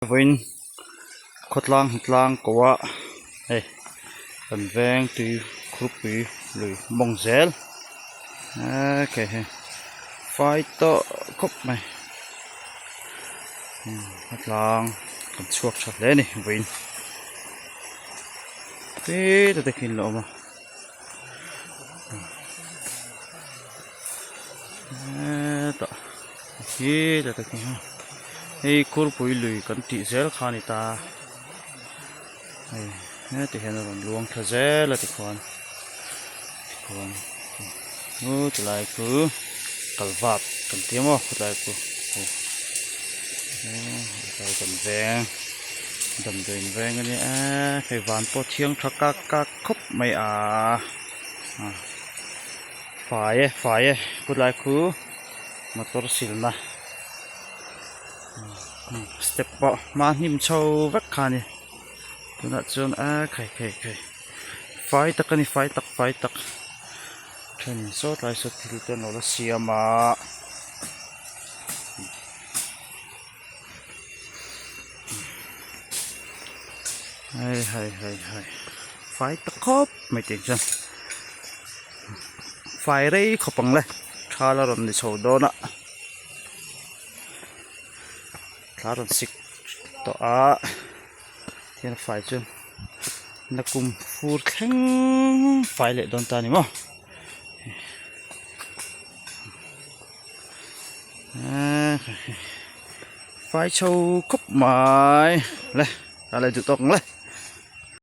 Vawiin khawtlang hnatlang ko a hei kan veng tui khurpui lui mawng zel eee ke hi fai tawh khawp mai khawtlang kan chhuak tha hle a ni vawiin tui takin a awm a hetah khi ta khi hei khurpui lui kan tih zel kha a ni ta hei heti hian a rawn luang thla zel a tikhuan tikhuan chu tilai chu kalvat kan ti maw khawtlai chu hei hetlai kan veng damdawiin veng a nia hei van pawh thiang tha kak kak khawp mai a fai e fai e khawtlai khu motor silna step pawh hma hnim chho vek kha a ni tunah chuan a khai khai khai fai tak a ni fai tak fai tak thenin saw tlai saw thil te an lo la siam a. Hei hei hei hei fai ta khawp mai tih chuan fai rei khawp ang le thal a rawn ni chho dawn a thla rawn sik tawh a tihian fai chu nakum fur thleng fai leh dawn ta a ni maw. Fai chho khawp mai le ta le duh tawk ang le.